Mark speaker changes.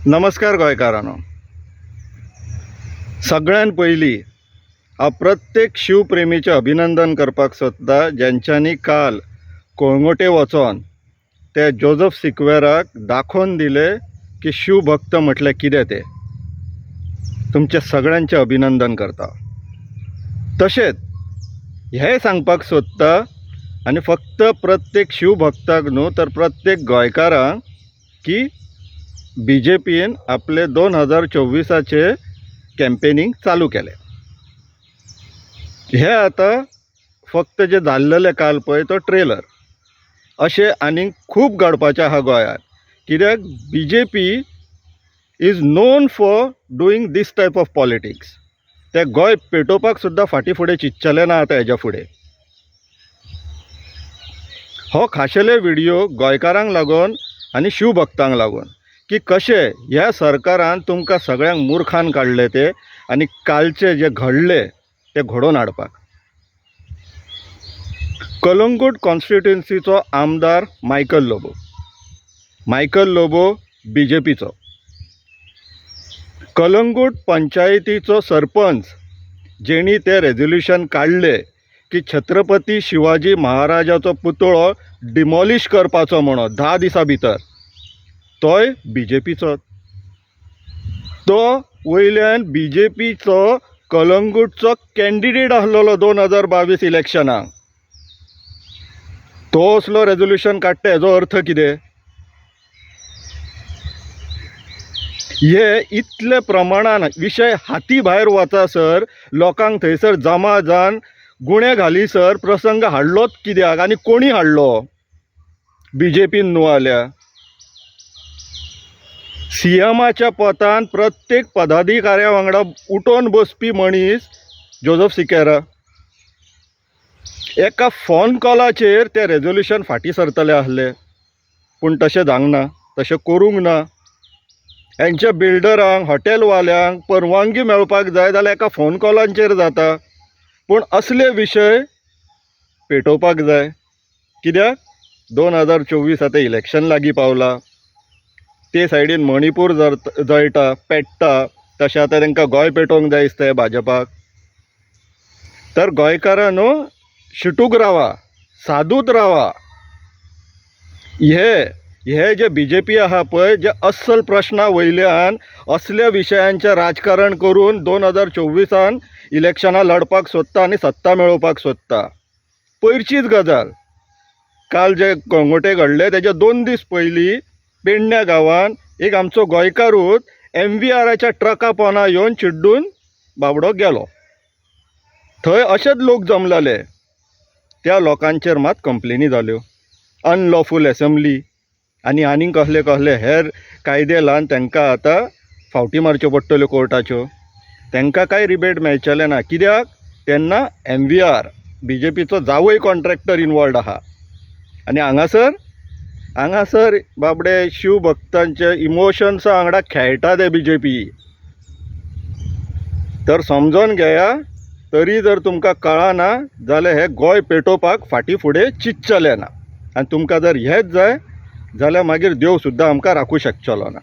Speaker 1: नमस्कार गोंयकारांनो. सगळ्यान पयलीं हांव प्रत्येक शिवप्रेमीचें अभिनंदन करपाक सोदता ज्यांच्यांनी काल कळंगूटे वचोन ते जोजफ सिक्वेराक दाखोवन दिलें की शिवभक्त म्हटल्यार कितें तें. तुमचें सगळ्यांचें अभिनंदन करता. तशेंच हें सांगपाक सोदता आनी फक्त प्रत्येक शिवभक्ताक न्हू तर प्रत्येक गोंयकारांक की बी जे पीन आपले 2024 कॅम्पेनींग चालू केलें. हें आतां फक्त जें जाल्लेलें काल पळय तो ट्रेलर. अशें आनीक खूब घडपाचें आसा गोंयांत. कित्याक B J P is known for doing this type of politics. ते गोंय पेटोवपाक सुद्दां फाटीं फुडें चिंतचेले ना आतां हेज्या फुडें. हो खाशेले व्हिडियो गोंयकारांक लागून आनी शिवभक्तांक लागून की कशें ह्या सरकारान तुमकां सगळ्यांक मुर्खान काडले ते आनी कालचें जें घडलें तें घडोवन हाडपाक. कलंगूट कॉन्स्टिट्युएन्सीचो आमदार मायकल लोबो. मायकल लोबो बी जे पीचो. कलंगूट पंचायतीचो सरपंच जेणी तें रेजोल्युशन काडलें की छत्रपती शिवाजी महाराजाचो पुतळो डिमॉलिश करपाचो म्हणून 10 दिसां भितर, तोय बी जे पीचो. तो वयल्यान बी जे पीचो कलंगूटचो कॅन्डिडेट आसलेलो 2022 इलेक्शनाक. तो असलो रेजोल्युशन काडटा हेजो अर्थ कितें? हे इतले प्रमाणान विशय हाती भायर वचासर लोकांक थंयसर जमा जावन गुणे घालीसर प्रसंग हाडलोच कित्याक आनी कोणी हाडलो? बी जे पीन न्हू जाल्यार. सी एमाच्या पदान प्रत्येक पदाधिकाऱ्या वांगडा उठोवन बसपी मनीस जोजफ सिकेरा. एका फोन कॉलाचेर तें रेजोल्युशन फाटीं सरतलें आसलें, पूण तशें जावंक ना, तशें करूंक ना. हेंच्या बिल्डरांक, हॉटेलवाल्यांक परवानगी मेळपाक जाय जाल्यार एका फोन कॉलांचेर जाता, पूण असले विशय पेटोवपाक जाय. कित्याक 2024 आतां इलेक्शन लागीं पावलां. ते सायडीन मणिपूर जळटा पेट्टा, तशें आतां तांकां गोंय पेटोवंक जाय दिसता भाजपाक. तर गोंयकारांनो शिटूक रावा, सादूत रावा. हे जे बी जे पी आसा पळय, जे अस्सल प्रश्ना वयल्यान असल्या विशयांचें राजकारण करून 2024 इलेक्शनां लढपाक सोदता आनी सत्ता मेळोवपाक सोदता. पयरचीच गजाल, काल जे कळंगूटे घडले तेज्या 2 दीस पयलीं पेडण्या गांवान एक आमचो गोंयकारूच एम व्ही आराच्या ट्रका पोना येवन चिड्डून बाबडो गेलो. थंय अशेच लोक जमलेले. त्या लोकांचेर मात कंप्लेनी जाल्यो, अनलॉफूल एसेंब्ली आनी आनीक कसले कसले हेर कायदे लावन तांकां आतां फावटी मारच्यो पडटल्यो कोर्टाच्यो. तांकां कांय रिबेट मेळचेलें ना. कित्याक तेन्ना M V R B J पीचो जावय कॉन्ट्रॅक्टर इनवॉल्ड आसा. आनी हांगासर हांगासर बाबडे शिवभक्तांचे इमोशन्सा वांगडा खेळटा ते बी जे पी. तर समजोन घेया, तरी जर तुमकां कळना जाल्यार हें गोंय पेटोवपाक फाटीं फुडें चिंतचेलें ना. आनी तुमकां जर हेंच जाय जाल्यार मागीर देव सुद्दां आमकां राखूं शकचलो ना.